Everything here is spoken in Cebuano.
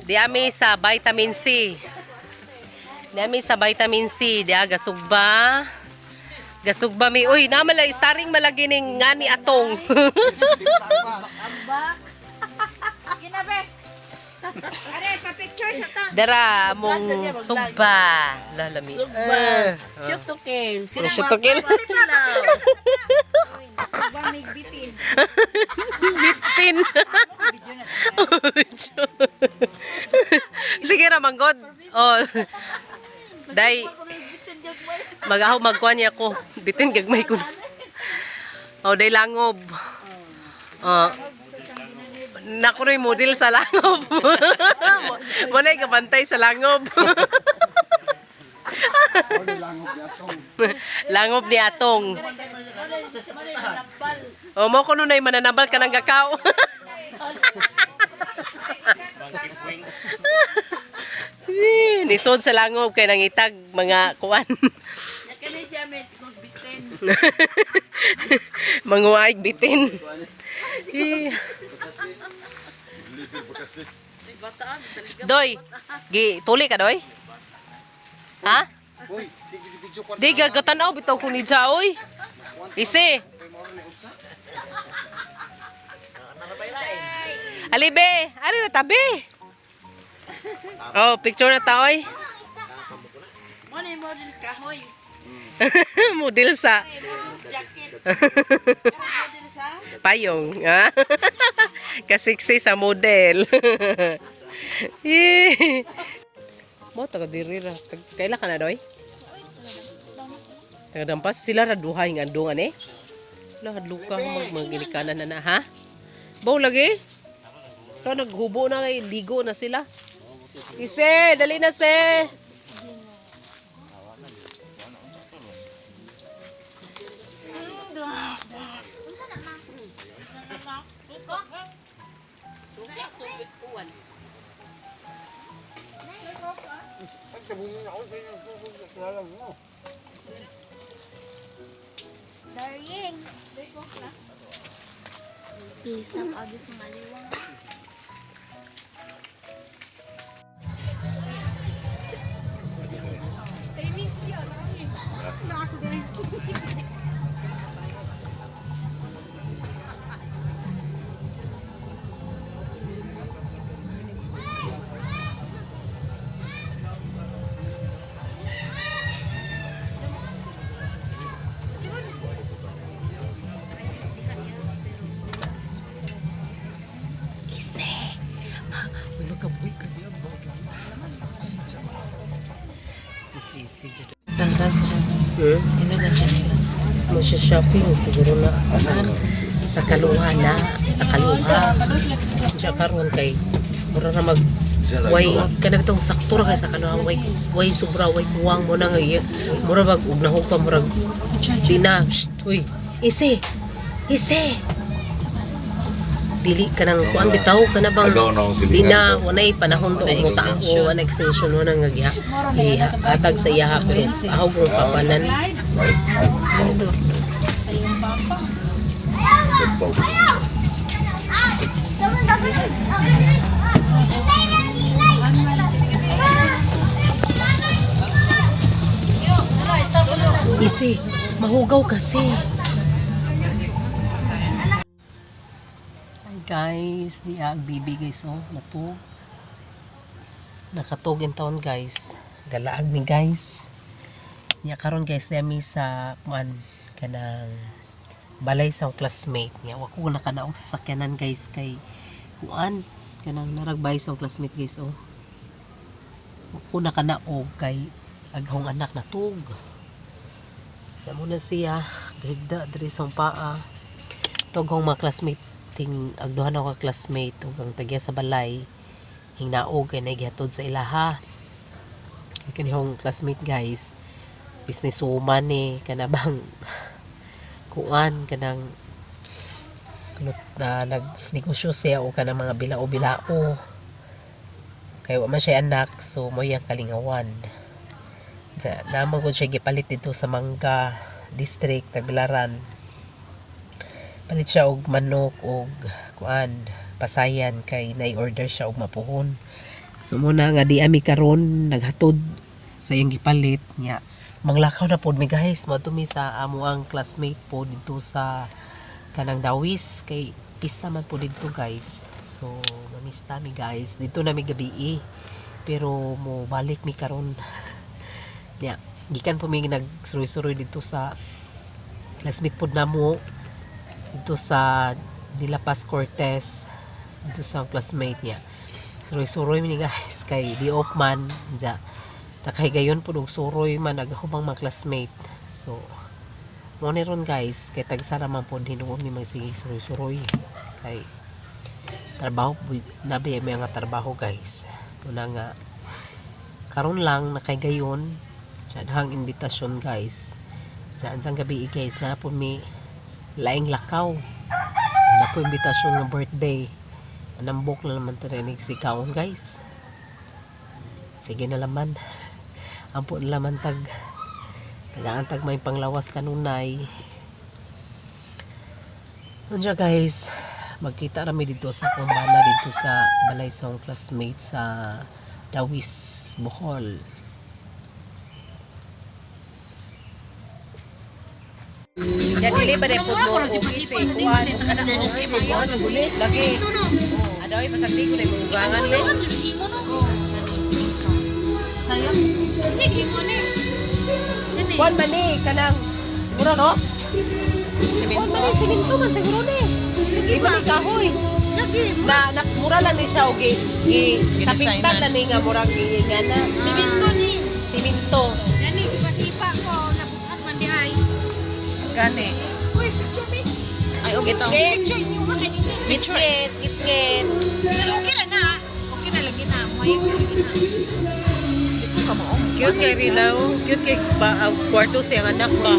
Di ami sa vitamin C. Di ami sa vitamin C, di gasugba. Gasugba mi. Uy, naman lang starring malagi ning ngani atong. Ginabe. Are, pa-picture sa ta. Dara mong sugba. Lalami. Sugba. Eh. Shoot to kill. Shoot to kill. Ba may bitin. Bitin. Sige ra manggod. Oh. Day. Magahaw magkuan niya ko. Bitin gagmay ko. Oh, day langob. Oh. Nako rin model sa langob. Mo na gabantay sa langob. Langob ni Atong. O mo kuno na mananabal ka ng gakaw. Eh, nisod sa langob kay nangitag mga kuan. Kani siya may bitin. Manguwaig bitin. Eh. Doy, gi tuli ka doy? Ha? Uy, sige video ko. Di gagatanaw bitaw ko ni Ja oy. Isi. Alibe, ari na tabi. Oh, picture na ta oy. Mo ni model kahoy. Model sa Jacket. Model sa payong. Ah. Kasiksi sa model. Eh. Mo taga diri ra. Kaila ka na doy? Taga dampas sila ra duhay nga andungan eh. Wala hadluka mag maginikanan na na ha. Baw lagi. Ikaw naghubo na kay ligo na sila. Ise, dali na se. Ay, sabunin ako sa inyo. Kilala mo. Darling. Isang agis ng aliwang. Ise. Wala ka boy ka diya ba? Ise, ise jud. Sandas siya. Hmm? Ino na siya nila. Masya-shopping siguro na sa kaluha na sa kaluha. Siya karon kay mura na mag way kana bitong sakto ra kay sa kaluha, way way sobra, way kuwang mo na nga iya. Mura bag ug nahog pa murag di na. Shh, uy. Ise. Ise. Dili ka nang kuan bitaw ka na bang Agaw na akong di silingan. na walay panahon do mo tao, wala extension wala nga giha hatag sa iyaha pero ahaw kong papanan. Isi, mahugaw kasi. Hi guys, di ag bibi guys oh, natug. Nakatug in town guys. Galaag mi guys. Nya karon guys, niya mi sa kuan kanang balay sa akong classmate niya. Wa ko nakanaog sa sakyanan guys kay kuan kanang naragbay sa akong classmate guys oh. Wa ko nakanaog kay aghong anak natug. Damo na siya, gahigda diri sa akong paa. Tugong mga classmate ting agduhan ako ka classmate ug ang tagya sa balay hingnaog kay nagihatod sa ilaha. Kay kanihong classmate guys, business woman ni kana bang kuan kanang kunot na nagnegosyo siya o kanang mga bilao-bilao. Kay wa man siya anak, so mo iyang kalingawan. Sa naman ko siya gipalit dito sa Mangga District, Tagbilaran. Palit siya og manok og kuan pasayan kay nai-order siya og mapuhon. So muna nga di ami karon naghatod sa iyang gipalit niya. Manglakaw na pod mi guys, moadto mi sa amuang classmate po didto sa kanang Dawis kay pista man po didto guys. So mamista mi guys, didto na mi gabii. Pero mo balik mi karon. Niya, gikan po mi nagsuroy-suroy didto sa classmate pod namo didto sa De La Paz Cortez, didto sa classmate niya. Suroy-suroy mi ni guys kay di off man dya. Nakahigayon po og suroy man naghubang mga classmate. So mo ni ron guys kay tagsara man po hinuon mi magsige suroy-suroy kay trabaho po nabi may nga trabaho guys. Una nga karon lang nakahigayon dyan hang imbitasyon guys. Dyan sang gabi eh, guys na po mi laing lakaw na po imbitasyon nga birthday. Anambok na naman tarinig si kaon guys. Sige na laman. Ampo na laman tag tagaan tag may panglawas kanunay. Andiyan guys, magkita rami dito sa akong bana dito sa balay sa akong classmate sa Dawis, Bohol. Ya dili pa rin po mo lagi. Adoy pasagdi ko na imong ugangan le. Kuan man ni kanang siguro no? Kuan man ni simento man siguro ni. Di ba ni kahoy? Na, na mura lang ni siya og gi, gi sa pintan na ni nga murag gi nga na. Siminto ni. Simento. Gani, sipa-sipa ko. Nabukat man di ay. Gani. Uy, picture me. Ay, okay to. Picture niyo ba kay dili? Gitgit, gitgit. Pero okay ra na. Okay na lagi na. May lagi na. Cute kay Rilaw. Cute kay ba, ang kwarto siyang anak ba.